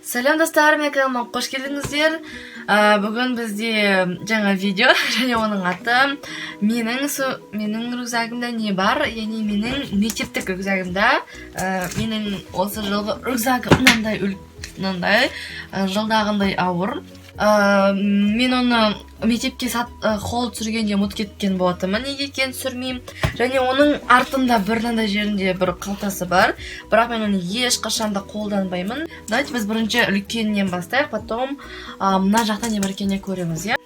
Сәлем, достар! Менің каналыма қош келдіңіздер. Бүгін бізде жаңа видео және оның аты менің рюкзагымда не бар, яғни менің мектептік рюкзагымда. Менің осы жылғы рюкзагым мынандай, мынандай, жылдағындай ауыр. Мен оны мектепке haul түсіргенде ұмытып кеткен болатынмын, неге екенін түсірмеймін. Және оның артында бір мынандай жерінде бір қалтасы бар, бірақ мен оны ешқашан да қолданбаймын. Давайте біз бірінші үлкенінен бастайық, потом мына жақта не бар екенін көреміз, иә.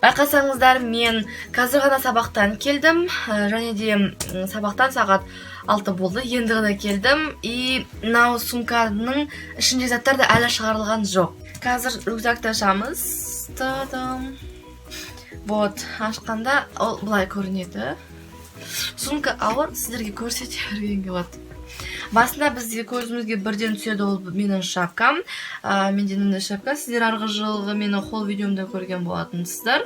Байқасаңыздар, мен қазір ғана сабақтан келдім, және де сабақтан сағат 6 болды, енді ғана келдім. И мынау сумканың ішіндегі заттар да әлі шығарылған жоқ. Қазір рюкзакты ашамыз. Та-дам! Вот, ашқанда ол былай көрінеді. Сумка ауыр, сіздерге көрсете бергенге. Вот, басында бізде көзімізге бірден түседі, ол менің шапкам. Менде мынандай шапка, сіздер арғы жылғы менің haul видеомда көрген болатынсыздар.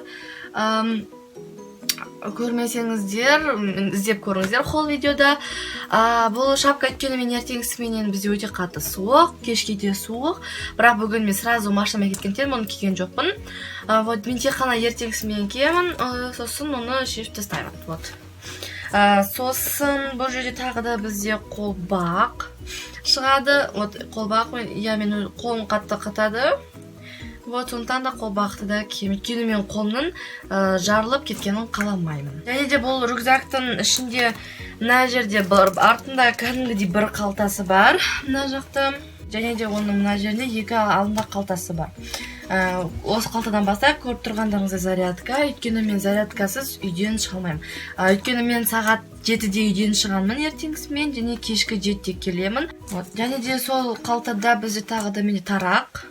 Көрмесеңіздер, іздеп көріңіздер haul видеода. Бұл шапка, өйткені мен ертеңгісіменен, бізде өте қатты суық, кешке де суық, бірақ бүгін мен сразу машинамен кеткендіктен, мұны киген жоқпын. Вот, мен тек қана ертеңгісімен киемін, сосын оны шешіп тастаймын. Вот. Сосын бұл жерде тағы да бізде қолбақ шығады. Вот, қолбақ, иә, мен қолым қатты қатады, вот, сондықтан да қолбақты да киемін, өйткені мен қолымның жарылып кеткенін қаламаймын. Және де бұл рюкзактың ішінде мына жерде бір, артында кәдімгідей бір қалтасы бар мына жақта, және де оның мына жерінде екі алдында қалтасы бар. Осы қалтадан бастайық. Көріп тұрғандарыңыздай, зарядка, өйткені мен зарядкасыз үйден шыға алмаймын. Өйткені мен сағат 7-де үйден шығамын ертеңгісімен және кешкі 7-де келемін. Вот. Және де сол қалтада бізде тағы да менде тарақ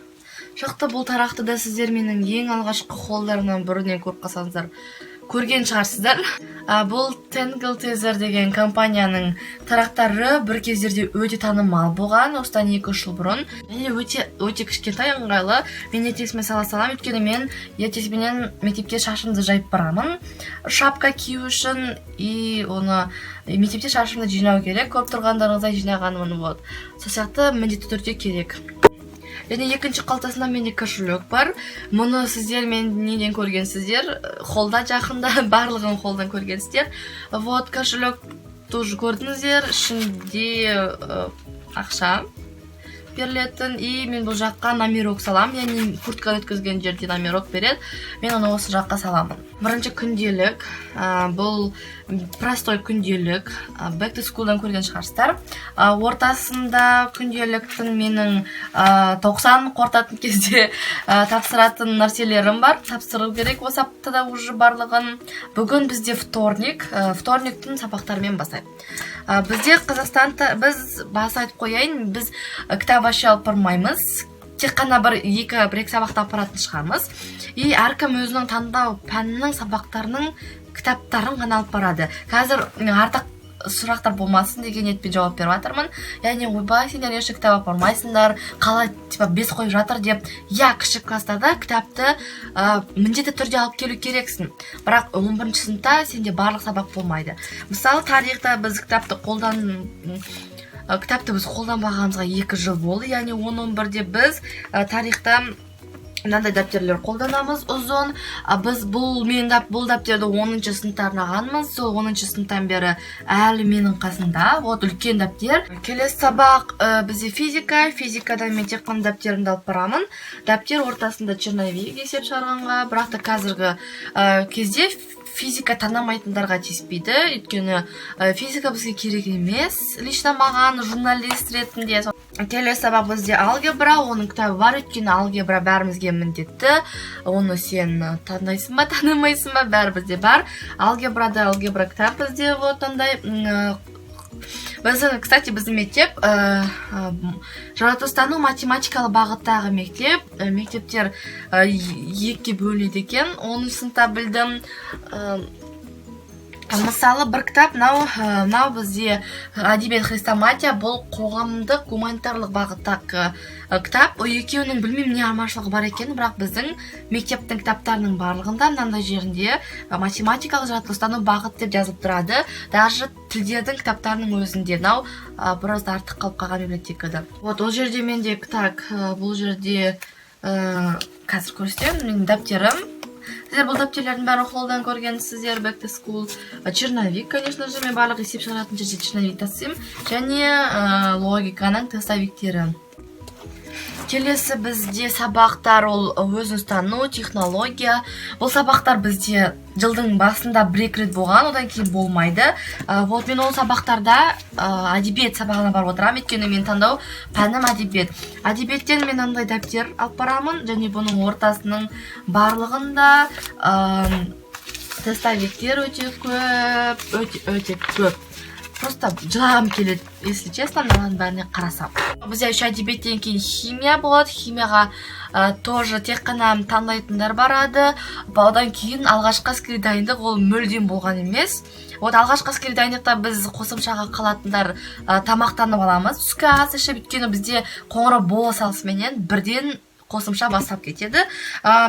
шықты. Бұл тарақты да сіздер менің ең алғашқы haul дарымнан бірінен көріп қалсаңыздар, көрген шығарсыздар. Бұл Tangle Teezer деген компанияның тарақтары бір кездерде өте танымал болған, осыдан 2-3 жыл бұрын. Және өте өте кішкентай, ыңғайлы. Мен ертесімен сала саламын, өйткені мен ертесіменен мектепке шашымды жайып барамын шапка кию үшін, и оны мектепте шашымды жинау керек. Көріп тұрғандарыңыздай, жинағанмын. Вот, сол сияқты міндетті түрде керек. Және екінші қалтасында менде кошелек бар. Мұны сіздер мен неден көргенсіздер? Haul да, жақында барлығын haul дан көргенсіздер. Вот, кошелек тоже көрдіңіздер, ішінде ақша берілетін. И мен бұл жаққа номерок саламын, яғни куртканы өткізген жерде номерок береді, мен оны осы жаққа саламын. Бірінші күнделік. Бұл простой күнделік, back to school'дан көрген шығарсыздар. Ортасында күнделіктің менің 90 қорытатын кезде тапсыратын нәрселерім бар, тапсыру керек осы аптада уже барлығын. Бүгін бізде вторник, вторниктің сабақтарымен бастайық. Бізде Қазақстанда, біз, басы айтып қояйын, біз кітап вообще алып бармаймыз, тек қана бір екі, бір екі сабақты алып баратын шығармыз. И әркім өзінің таңдау пәнінің сабақтарының кітаптарын ғана алып барады. Қазір артық сұрақтар болмасын деген ниетпен жауап беріп жатырмын, яғни «Ойбай, сендер не үшін кітап алып бармайсыңдар, қалай, типа, бес қойып жатыр» деп. Иә, кіші класстарда кітапты міндетті түрде алып келу керексің, бірақ 11 сыныпта сенде барлық сабақ болмайды. Мысалы, тарихта біз кітапты қолдан кітапты біз қолданбағанымызға 2 жыл болды, яғни 10-11-де біз тарихта мынандай дәптерлер қолданамыз, ұзын. Біз бұл мен бұл дәптерді 10-сыныпта арнағанмын, сол 10-сыныптан бері әлі менің қасымда. Вот, үлкен дәптер. Келесі сабақ бізде физика. Физикадан мен тек қана дәптерімді алып барамын. Дәптер, ортасында черновик есеп шығарғанға. Бірақ та қазіргі кезде физика танымайтындарға тиіспейді, өйткені физика бізге керек емес, лично маған, журналист ретінде. Келесі сабақ бізде алгебра. Оның кітабы бар, өйткені алгебра бәрімізге міндетті. Оны сен танайсың ба, танымайсың ба, бәрі бізде бар. Алгебрада алгебра кітап бізде вот андай. Біздің, кстати, біздің мектеп жаратылыстану математикалық бағыттағы мектеп. Мектептер екіге бөлінеді екен, 10-сыныпта білдім. Мысалы, бір кітап мынау, мынау бізде әдебиет хрестоматия, бұл қоғамдық гуманитарлық бағыттағы кітап. Ол екеуінің, білмеймін, не айырмашылығы бар екенін, бірақ біздің мектептің кітаптарының барлығында мынандай жерінде математикалық жаратылыстану бағыт деп жазылып тұрады, даже тілдердің кітаптарының өзінде. Мынау біраз артық қалып қалған библиотекада. Вот ол жерде менде, так, бұл жерде қазір көрсетемін, менің дәптерім. Сіздер бұл дәптерлердің бәрін қолдан көргенсіздер. Back to school. Черновик, конечно же, мен барлық есеп шығаратын жерде черновик тасимын және логиканың тестовиктері. Келесі бізде сабақтар, ол өзін ұстану, технология. Бұл сабақтар бізде жылдың басында бір екі рет болған, одан кейін болмайды. Вот мен ол сабақтарда әдебиет сабағына барып отырамын, өйткені мен таңдау пәнім әдебиет. Әдебиеттен мен андай дәптер алып барамын және бұның ортасының барлығында тестовиктер өте көп, өте өте көп. Просто жылағым келеді, если честно, мыналардың бәріне қарасам. Бізде еще әдебиеттен кейін химия болады. Химияға тоже тек қана таңдайтындар барады. Одан кейін алғашқы әскери дайындық, ол мүлдем болған емес. Вот алғашқы әскери дайындықта біз, қосымшаға қалатындар, тамақтанып аламыз, түскі ас ішіп, өйткені бізде қоңырау бола салысыменен бірден қосымша бастап кетеді.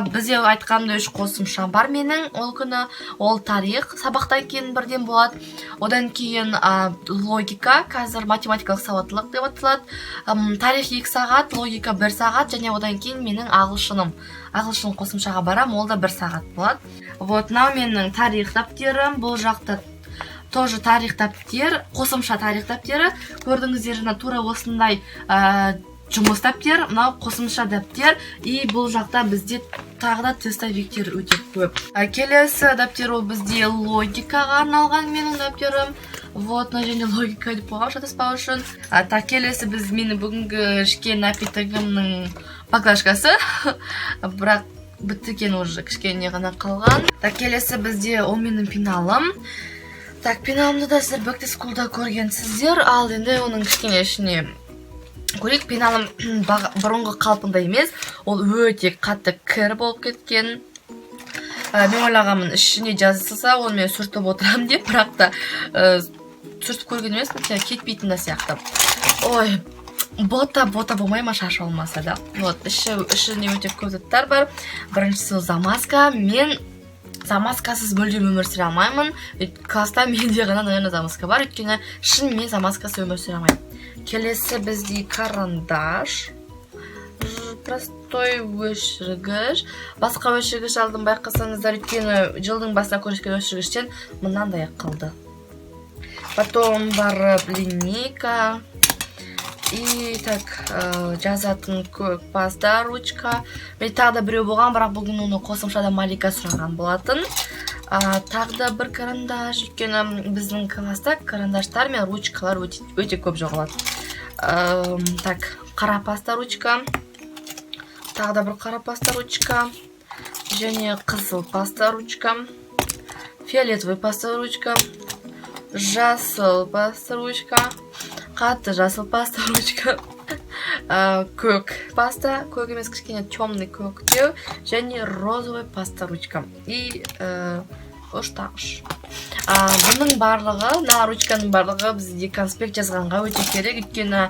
Бізде айтқанымдай, үш қосымша бар менің ол күні. Ол тарих сабақтан кейін бірден болады, одан кейін логика, қазір математикалық сауаттылық деп аталады. Тарих 2 сағат, логика 1 сағат және одан кейін менің ағылшыным, ағылшын қосымшаға барам, ол да 1 сағат болады. Вот мынау менің тарих дәптерім. Бұл жақта тоже тарих дәптер, қосымша тарих дәптері. Көрдіңіздер, жаңа тура осындай жұмыс дәптер, мынау қосымша дәптер. И бұл жақта бізде тағы да тестовиктер өте көп. Келесі дәптер, ол бізде логикаға арналған менің дәптерім. Вот мына жерде логика деп қойғанмын, шатаспау үшін. Так, келесі біз менің бүгінгі ішкен напитогымның баклажкасы, бірақ бітті екен уже, кішкене ғана қалған. Так, келесі бізде ол менің пеналым. Так, пеналымды да сіздер Back to School-да көргенсіздер. Ал енді оның кішкене ішіне көрейік. Пеналым бұрынғы қалпында емес, ол өте қатты кір болып кеткен. Мен ойлағанмын, ішіне жазылса, оны мен сүртіп отырамын деп, бірақ та сүртіп көрген емеспін, кетпейтін де сияқты. Ой, бота бота болмай ма, шаш болмаса да. Вот ішінде өте көп заттар бар. Біріншісі, ол замазка. Мен замазкасыз мүлдем өмір сүре алмаймын. Класста менде ғана, наверное, замазка бар, өйткені шын мен замазкасыз өмір сүре алмаймын. Келесі бізде карандаш, простой өшіргіш. Басқа өшіргіш алдым, байқасаңыздар, өйткені жылдың басына көрсеткен өшіргіштен мынандай қалды. Потом барып линейка и так, жазатын көк паста ручка. Мен тағы да біреу болған, бірақ бүгін оны қосымшада Малика сұраған болатын. Тағы да бір карандаш, өйткені біздің класста карандаштар мен ручкалар өте, өте көп жоғалады. Так, қара паста ручка, тағы да бір қара паста ручка және қызыл паста ручка, фиолетовый паста ручка, жасыл паста ручка, қатты жасыл паста ручка, көк паста, көк емес, кішкене темный көктеу және розовый паста ручка и ұштағыш. Бұның барлығы, мына ручканың барлығы бізге конспект жазғанға өте керек, өйткені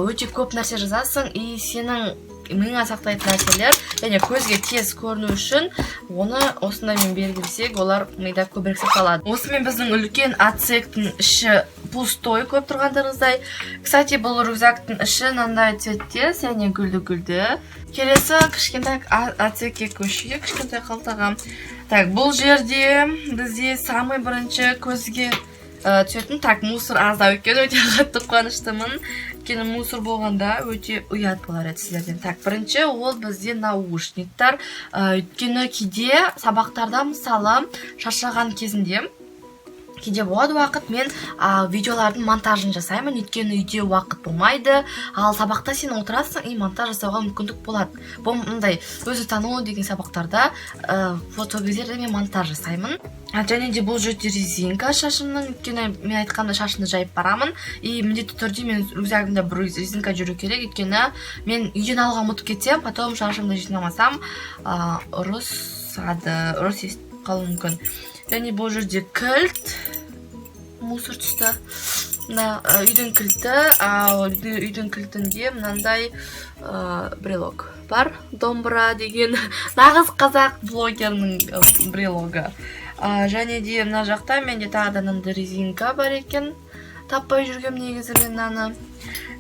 өте көп нәрсе жазасың и сенің миыңа сақтайтын нәрселер және көзге тез көріну үшін оны осындаймен белгілесек, олар мида көбірек сақталады. Осымен біздің үлкен отсектің іші пустой, көріп тұрғандарыңыздай. Кстати, бұл рюкзактың іші мынандай цветтес, яғни гүлді гүлді. Келесі кішкентай отсекке көшейік, кішкентай қалтаға. Так, бұл жерде бізде самый бірінші көзге түсетін, так, мусор аздау екен, өте қатты қуаныштымын, өйткені мусор болғанда өте ұят болар еді сіздерден. Так, бірінші ол бізде наушниктар. Өйткені кейде сабақтарда, мысалы, шаршаған кезінде, кейде болады уақыт, мен видеолардың монтажын жасаймын, өйткені үйде уақыт болмайды, ал сабақта сен отырасың и монтаж жасауға мүмкіндік болады. Бұл мындай өзі тану деген сабақтарда, вот сол кездерде мен монтаж жасаймын. Және де бұл жерде резинка шашымның, өйткені мен айтқандай, шашымды жайып барамын и міндетті түрде мен рюкзагымда бір резинка жүру керек, өйткені мен үйден алуға ұмытып кетсем, потом шашымды жинамасам, ұрысады, ұрыс естіп қалуым мүмкін. Және бұл жерде кілт, мусор түсті. Мына үйдің кілті, а үйдің кілтінде мынандай брелок бар, домбыра деген, нағыз қазақ блогерінің брелогы. Және де мына жақта менде тағы да мынандай резинка бар екен, таппай жүргем негізі мен мынаны.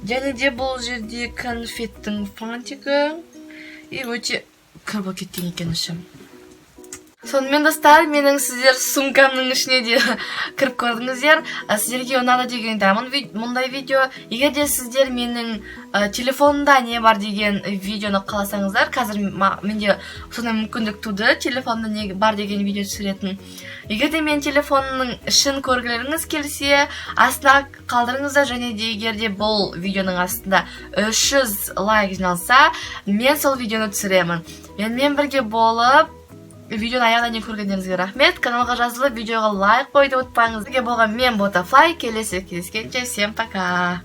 Және де бұл жерде конфеттің фантигі, и өте кір болып кеткен екен іші. Сонымен, достар, менің сіздер сумкамның ішіне де кіріп көрдіңіздер. Сіздерге ұнады деген ойдамын мұндай видео. Егер де сіздер менің телефонымда не бар деген видеоны қаласаңыздар, қазір менде сондай мүмкіндік туды, телефонымда не бар деген видео түсіретін. Егер де менің телефонымның ішін көргілеріңіз келсе, астына қалдырыңыздар. Және де егер де бұл видеоның астында 300 лайк жиналса, мен сол видеоны түсіремін. Менімен бірге болып, видеоны аяғына дейін көргендеріңізге рахмет. Каналға жазылып, видеоға лайк қоюды ұмытпаңыз. Бірге болған мен, Ботафлай. Келесі кездескенше, всем пока.